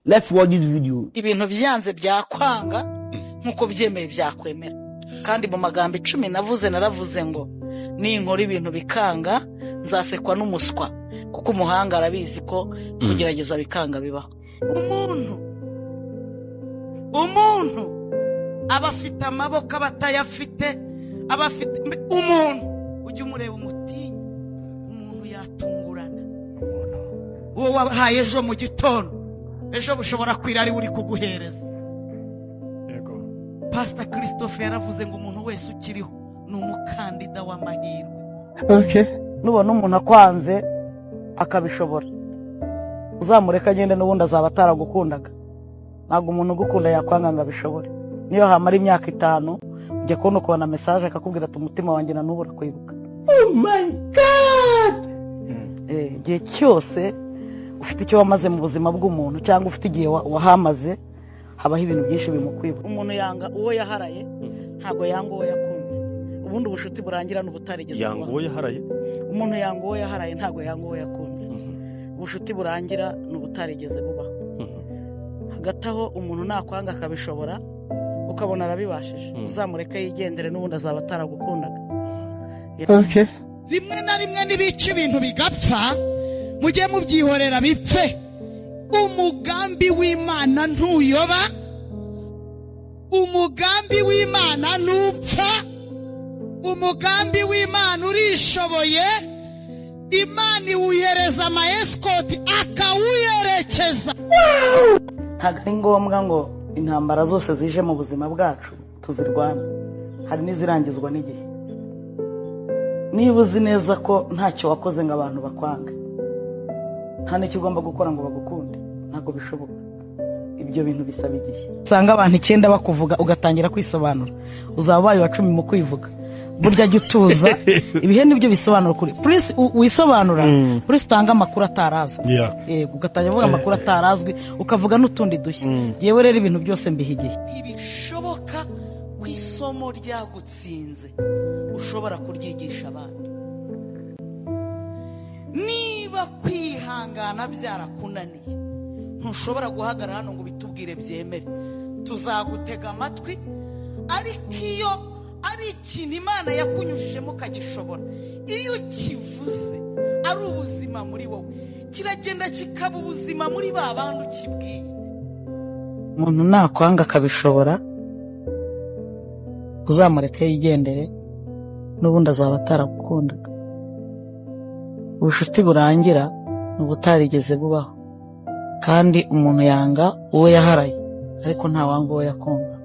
Let's watch this video. Ibintu byanze byakwanga nk'uko byemeye byakwemera. Kandi mu magambo 10 navuze, naravuze ngo ninkora ibintu bikanga nzasekwa n'umuswa, kuko umuhanga arabizi ko kugerageza bikanga bibaho. Umuntu aba afite amaboko, aba atayafite, aba afite umuntu ujya umureba umutinyi, umuntu yatungurana. Uwo wahaye ejo mu gitondo, ejo bushobora kwira ari we uri kuguhereza. Pastor Christophe yaravuze ngo umuntu wese ukiriho ni umukandida w'amahirwe. Nubona umuntu akwanze akabishobora, uzamureka agende, n'ubundi azaba ataragukundaga. Ntabwo umuntu ugukunda yakwanga ngo abishobore. Niyo hamara imyaka 5, ujya kubona ukabona message akakubwira ati umutima wanjye na n'ubu urakwibuka. Oh my God! Igihe cyose ufite icyo wamaze mu buzima bw'umuntu cyangwa ufite igihe wahamaze, habaho ibintu byinshi bimukwibuka. Umuntu yanga uwo yaharaye, ntabwo yanga uwo yakunze. Ubundi ubushuti burangira n'ubutarigeze yanga kubaho. Uwo yaharaye. Umuntu yanga uwo yaharaye, ntabwo yanga uwo yakunze. Ubushuti burangira n'ubutarigeze bubaho. Hagati aho umuntu nakwanga akabishobora, ukabona arabibashije, uzamureke yigendere, n'ubundi azaba ataragukundaga. Rimwe na rimwe nibica ibintu bigapfa, mujye mubyihorera bipfe. Umugambi w'Imana ntuyoba, umugambi w'Imana ntupfa, umugambi w'Imana urishoboye. Imana iwuhereza ama escort akawuyerekeza. Ntabwo ari ngombwa ngo intambara zose zije mu buzima bwacu tuzirwane, hari n'izirangizwa n'igihe. Niba uzi neza ko ntacyo wakoze ngo abantu bakwange, nta n'icyo ugomba gukora ngo bagukunde, ntabwo bishoboka. Ibyo bintu bisaba igihe. Usanga abantu 9 bakuvuga ugatangira kwisobanura, uzaba ubaye uwa 10 mu kwivuga. Burya jya utuza, ibihe nibyo bisobanura ukuri. Prince wisobanura, Prince utanga amakuru atarazwi. Yego, ugatangira kuvuga amakuru atarazwi, ukavuga n'utundi dushya. Yewe rero ibintu byose mbiha igihe. Ntibishoboka ko isomo ryagutsinze ushobora kuryigisha abandi. Niba kwihangana byarakunaniye, ntushobora guhagarara hano ngo ubitubwire byemere, tuzagutega amatwi. Ariko iyo ari ikintu Imana yakunyujijemo ukagishobora, iyo ukivuze ari ubuzima muri wowe, kiragenda kikaba ubuzima muri ba bandi ukibwiye. Umuntu nakwanga akabishobora, uzamureke yigendere, n'ubundi azaba ataragukundaga. Ubushuti burangira ni ubutarigeze bubaho. Kandi umuntu yanga uwo yaharaye, ariko ntawanga uwo yakunze.